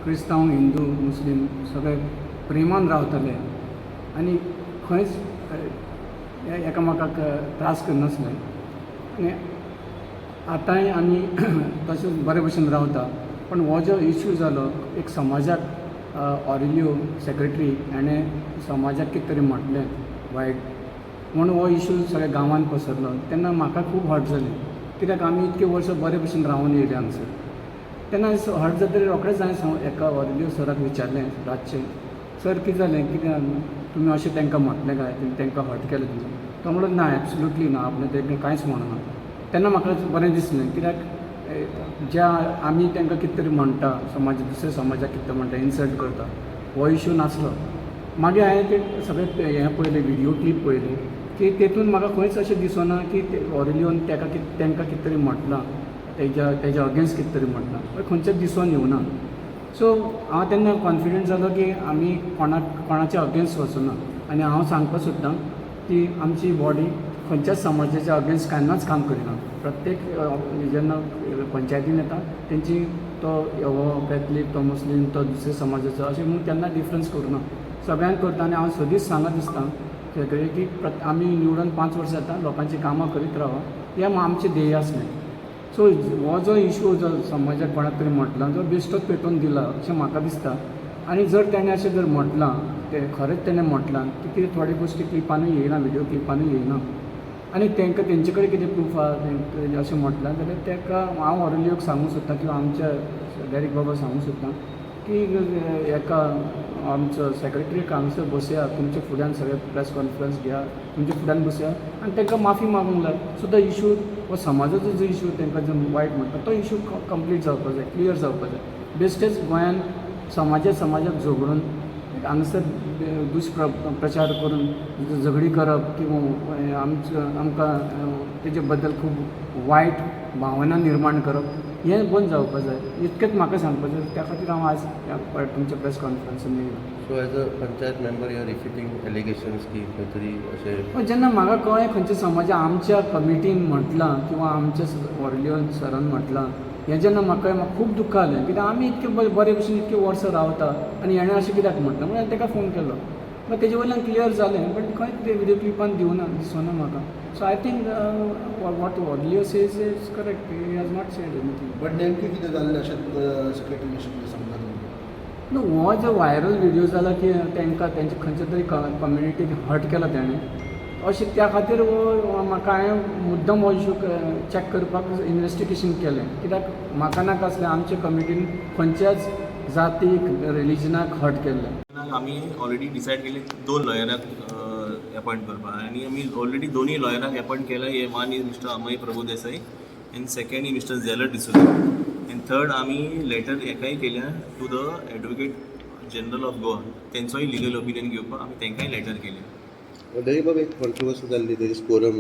क्रिस्तांव, हिंदू, मुस्लीम सगळे प्रेमान रावताले आनी खंयच एकामेकाक त्रास करनासले आनी आतांय आमी तशेंच बरे भशेन रावता. पण हो जो इशू जालो, एक समाजाक ऑरिलियो सेक्रेटरी हाणें समाजाक कितें तरी म्हटलें वायट म्हूण हो इशू सगळ्या गांवांत पसरलो तेन्ना म्हाका खूब हर्ट जालें, कित्याक आमी इतकी वर्सां बरे भशेन रावन येयले हांगसर. तेन्ना हर्ट जातकीर रोखडेंच हांवें एका ऑरिलियो सराक विचारलें रातचें, "सर, कितें जालें? कितें तुमी अशें तांकां म्हटलें काय? तुमी तांकां हर्ट केलें तुमी?" तो म्हणलो, "ना, एब्सोल्युटली ना, आपणें तांकां कांयच म्हणना." तेन्ना म्हाका बरें दिसलें, कित्याक ज्या आमी तांकां कितें तरी म्हणटा, समाज दुसऱ्या समाजाक कितें म्हणटा, इन्सल्ट करता, हो इशू नासलो. मागीर हांवें ते सगळे हें पळयलें, व्हिडियो क्लिप पळयली की तेतून म्हाका खंयच अशें दिसना की ते ऑरिलियोन ताका कितें, तांकां कितें तरी म्हटलां, तेज्या अगेन्स्ट कितें तरी म्हटलां, खंयच्याच दिसोन येवना. सो हांव तेन्ना कॉन्फिडंट जालो की आमी कोणाक कोणाच्या अगेन्स्ट वचना आनी हांव सांगपाक सोदतां की आमची बॉडी खंयच्याच समाजाच्या अगेन्स्ट केन्नाच काम करिना. प्रत्येक जेन्ना पंचायतीन येता तेंची, तो हो कॅथलीक, तो मुस्लीम, तो दुसऱ्या समाजाचो अशें म्हणून केन्ना डिफरन्स करुना, सगळ्यांक करता. आनी हांव सदींच सांगत आसता सगळे की आमी निवडून 5 वर्सां येता, लोकांची कामां करीत रावा, हें आमचें ध्येय आसलें. सो हो जो इशू जो समाजाक कोणाक तरी म्हटलां, जो बेश्टोच पेटोवन दिला अशें म्हाका दिसता. आनी जर तेणें अशें जर म्हटलां, तें खरेंच तेणें म्हटलां की कितें, थोडे गोश्टी क्लिपानूय येयना, व्हिडियो क्लिपानूय येयना आनी तांकां तेंचे कडेन कितें प्रूफ आहा अशें म्हटलां जाल्यार ताका हांव ऑरिलियोक सांगूंक सोदतां किंवा आमच्या डॅरिक बाबा सांगूंक सोदतां की एका आमचो सेक्रेटरीक हांगसर बसया, तुमच्या फुड्यान सगळे प्रेस कॉन्फरन्स घेया, तुमच्या फुड्यान बसया आनी तांकां माफी मागूंक लाय. सो तो इशू, हो समाजाचो जो इशू तांकां जो वायट म्हणटा तो इशू कंप्लीट जावपाक जाय, क्लियर जावपाक जाय. बेश्टेच गोंयान समाजा समाजाक झगडून हांगसर दुश्प्र प्रचार करून झगडी करप किंवा आमचो आमकां तेजे बद्दल खूब वायट भावना निर्माण करप हें बंद जावपाक जाय. इतकेंच म्हाका सांगपाचें. त्या खातीर हांव आज ह्या तुमच्या प्रेस कॉन्फरन्सान येयलां. So as a panchayat member, you are refuting allegations की खंय तरी अशें? पण जेन्ना म्हाका कळ्ळें खंयच्या समाजा आमच्या कमिटीन म्हटलां किंवा आमच्या ऑरिलियोन सरान म्हटलां, हें जेन्ना म्हाका कळ्ळें, म्हाका खूब दुख्ख जालें, कित्याक आमी इतके बरे भशेन इतके वर्सां रावता आनी हेणें अशें कित्याक म्हटलें म्हणून हांवें ताका फोन केलो. मागीर तेजे वयल्यान क्लियर जालें, बट खंय ते व्हिडियो क्लिपान दिवना, दिसना म्हाका. So I think what Aurelio says is correct. He has not said anything. But नेमकें कितें जाल्लें अशें तुका सेक्रेटरीन अशें कितें सांगलां तुमकां? न्हू, हो जो व्हायरल व्हिडियो जाला की तांकां तेंचे खंयच्या तरी कम्युनिटीक हर्ट केला तेणें अशें, त्या खातीर हो म्हाका हांवें मुद्दम हो इशू चॅक करपाक इनवेस्टिगेशन केलें, कित्याक म्हाका नाका आसलें आमच्या कमिटीन खंयच्याच जातीक, रिलिजनाक हर्ट केल्लें. आमी ऑलरेडी डिसायड केले दोन लॉयराक अपॉयंट करपाक आनी आमी ऑलरेडी दोनूय लॉयराक अपॉयंट केला. हे one is Mister Amay Prabhudesai and second is Mister Zeller D'Souza and third आमी लेटर हेकाय केल्या to the Advocate General of Goa. तेंचोय legal opinion घेवपाक आमी तांकांय लेटर केल्या. डेरिक बाब, एक कॉन्ट्रोवर्सी जाल्ली, there is quorum.